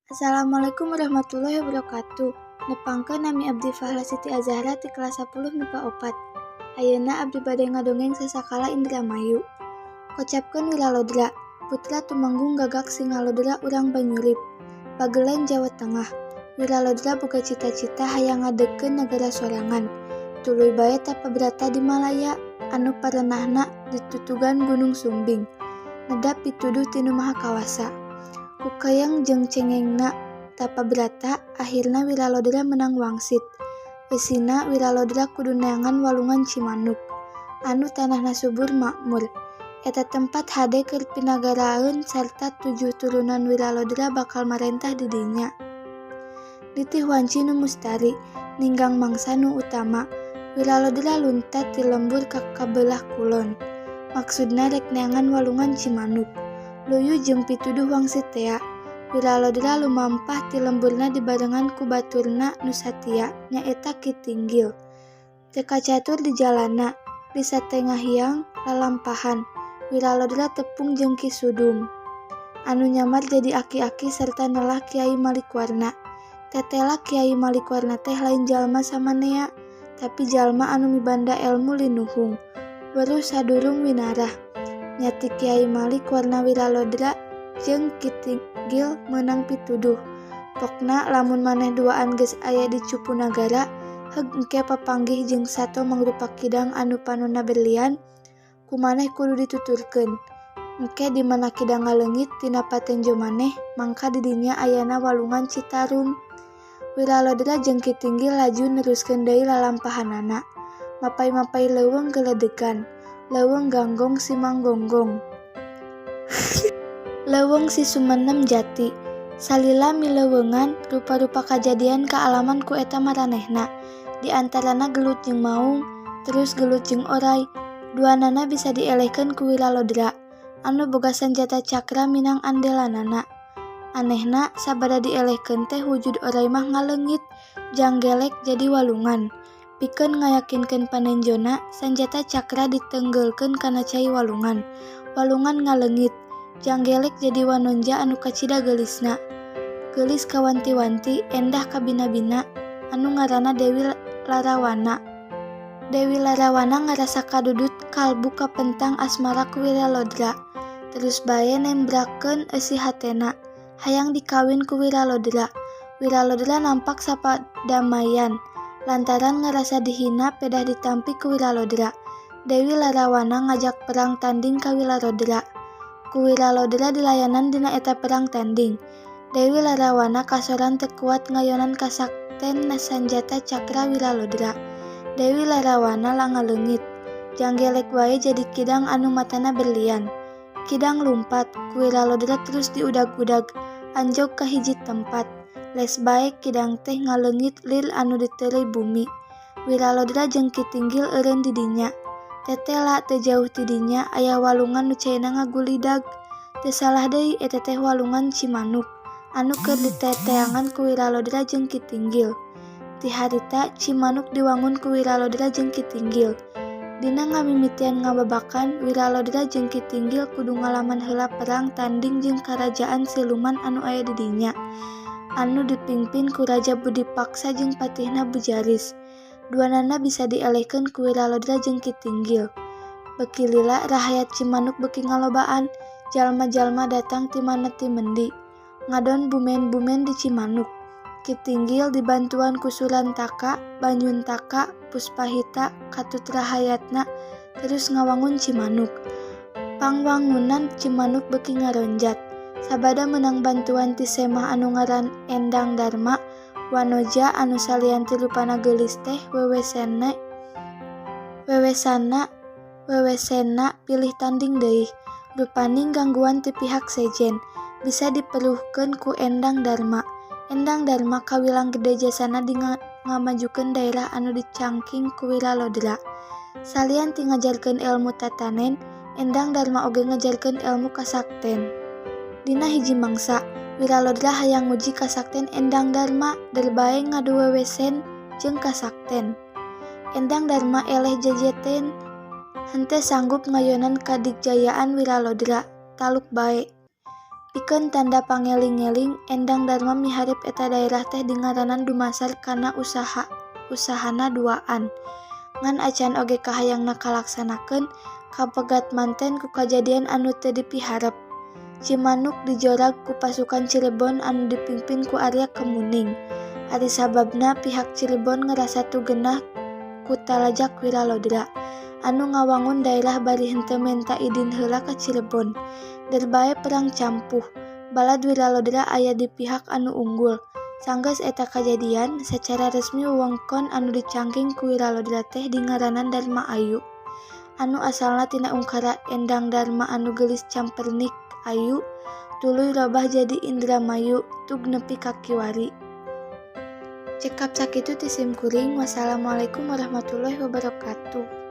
Assalamualaikum warahmatullahi wabarakatuh. Nepangkeun, nami abdi Fahla Siti Azahra ti kelas 10 MIPA 4. Ayeuna abdi bade ngadongeng Sasakala Indramayu. Kocapkeun Wiralodra, putra Tumenggung Gagak Singalodra, urang Banyurip, Bagelen, Jawa Tengah. Wiralodra boga cita-cita hayang ngadegkeun nagara sorangan. Tuluy bae tapa brata di Malaya anu parenahna ditutugan Gunung Sumbing. Nedap pituduh ti Nu Maha Kawasa. Ku keyeng jeung cengengna tapa brata, akhirna Wiralodra menang wangsit. Eusina Wiralodra kudu neangan walungan Cimanuk anu tanahna subur makmur. Eta tempat hade keur pinagaraeun sarta tujuh turunan Wiralodra bakal marentah di dinya. Nitih wanci nu mustari, ninggang mangsa nu utama, Wiralodra lunta ti lembur ka kabelah kulon. Maksudna rek neangan walungan Cimanuk. Luyu jeung pituduh wangsit tea, Wiralodra lumampah ti lemburna dibarengan ku baturna nu satia, nyaeta Ki Tinggil. Teu kacatur di jalanna, di satengah hiang lalampahan, Wiralodra tepung jeung Ki Sudung anu nyamar jadi aki-aki sarta nelah Kiai Malikwarna. Tetela Kiai Malikwarna teh lain jalma samanea, tapi jalma anu mibanda elmu linuhung, weruh sadurung winarah. Nya ti Kiai Malikwarna Wiralodra jeung Ki Tinggil meunang pituduh. Pokna lamun maneh duaan geus aya di Cupunagara, heug engke papanggih jeung sato mangrupa kidang anu panonna berlian, ku maneh kudu dituturkeun. Engke di mana kidang ngaleungit tina patenjo maneh, mangka di dinya ayana walungan Citarum. Wiralodra jeung Ki Tinggil laju neruskeun deui lalampahanana. Mapay-mapay leuweung geledegan, leuweung Ganggong Simanggonggong, leuweung Sisumenem Jati. Salila mileuweungan, rupa-rupa kajadian kaalaman ku eta maranehna. Di antarana gelut jeung maung, terus gelut jeung oray. Duanana bisa dielehkeun ku Wiralodra anu boga sanjata cakra minang andelanana. Anehna, sabada dielehkeun teh wujud oray mah ngaleungit, janggelek jadi walungan. Pikeun ngayakinkeun panenjona, sanjata cakra ditenggeulkeun kana cai walungan. Walungan ngaleungit, janggelek jadi wanonja anu kacida geulisna. Geulis kawanti-wanti, endah kabina-bina, anu ngaranna Dewi Larawana. Dewi Larawana ngarasa kadudut kalbu kapentang asmara ku Wiralodra. Terus bae nembrakeun eusi hatena, hayang dikawin ku Wiralodra. Wiralodra nampak sapadamaian. Lantaran ngarasa dihina pedah ditampi ku Wiralodra. Dewi Larawana ngajak perang tanding ka Wiralodra. Ku Wiralodra dilayanan dina eta perang tanding. Dewi Larawana kasoran teu kuat ngayonan kasakten sanjata cakra Wiralodra. Dewi Larawana ngaleungit, janggelek wae jadi kidang anu matana berlian. Kidang lumpat, ku Wiralodra terus diudag-udag, anjog ka hiji tempat. Les bae kidang teh ngaleungit lir anu diteureuy bumi. Wiralodra jeung Ki Tinggil eureun di dinya. Tetela, teu jauh ti dinya aya walungan nu caina ngagulidag. Teu salah deui, eta teh walungan Cimanuk anu keur diteteangan ku Wiralodra jeung Ki Tinggil. Ti harita Cimanuk diwangun ku Wiralodra jeung Ki Tinggil. Dina ngamimitian ngababakan, Wiralodra jeung Ki Tinggil kudu ngalaman heula perang tanding jeung karajaan siluman anu aya di dinya anu dipingpin ku Raja Budi Paksa jeung patihna Bujaris. Duanana bisa dielehkeun ku Wiralodra jeung Ki Tinggil. Beuki lila rahayat Cimanuk beuki ngalobaan, jalma-jalma datang ti mana ti mendi, ngadon bumen-bumen di Cimanuk. Ki Tinggil dibantuan ku Surantaka, Banyuntaka, Puspahita, katut rahayatna terus ngawangun Cimanuk. Pangwangunan Cimanuk beuki ngaronjat. Sabada meunang bantuan ti semah anu ngaran Endang Darma, wanoja anu salian ti rupana geulis teh wewesana pilih tanding deui. Rupaning gangguan ti pihak sejen bisa diperuhkeun ku Endang Darma. Endang Darma kawilang gede jasana di ngamajukeun daerah anu dicangking ku Wiralodra. Salian ti ngajarkeun elmu tatanen, Endang Darma oge ngajarkeun elmu kasakten. Dina hiji mangsa, Wiralodra hayang nguji kasakten Endang Darma, der bae ngadu wewesen jeung kasakten. Endang Darma eleh jejeten, henteu sanggup ngayonan kadigjayaan Wiralodra, taluk bae. Pikeun tanda pangeling-eling, Endang Darma miharep eta daerah teh dingaranan dumasar kana usahana duaan. Ngan acan oge kahayangna kalaksanakeun, kapegat manten ku kajadian anu teu dipiharep. Cimanuk dijorag ku pasukan Cirebon anu dipingpin ku Arya Kemuning. Ari sababna pihak Cirebon ngarasa teu genah ku talajak Wiralodra anu ngawangun daerah bari henteu menta idin heula ka Cirebon. Der bae perang campuh, balad Wiralodra aya di pihak anu unggul. Sanggeus eta kajadian, sacara resmi wewengkon anu dicangking ku Wiralodra teh dingaranan Darma Ayu, anu asalna tina ungkara Endang Darma anu geulis campernik ayu, tuluy robah jadi Indramayu tug nepi ka kiwari. Cekap sakitu ti sim kuring, wassalamualaikum warahmatullahi wabarakatuh.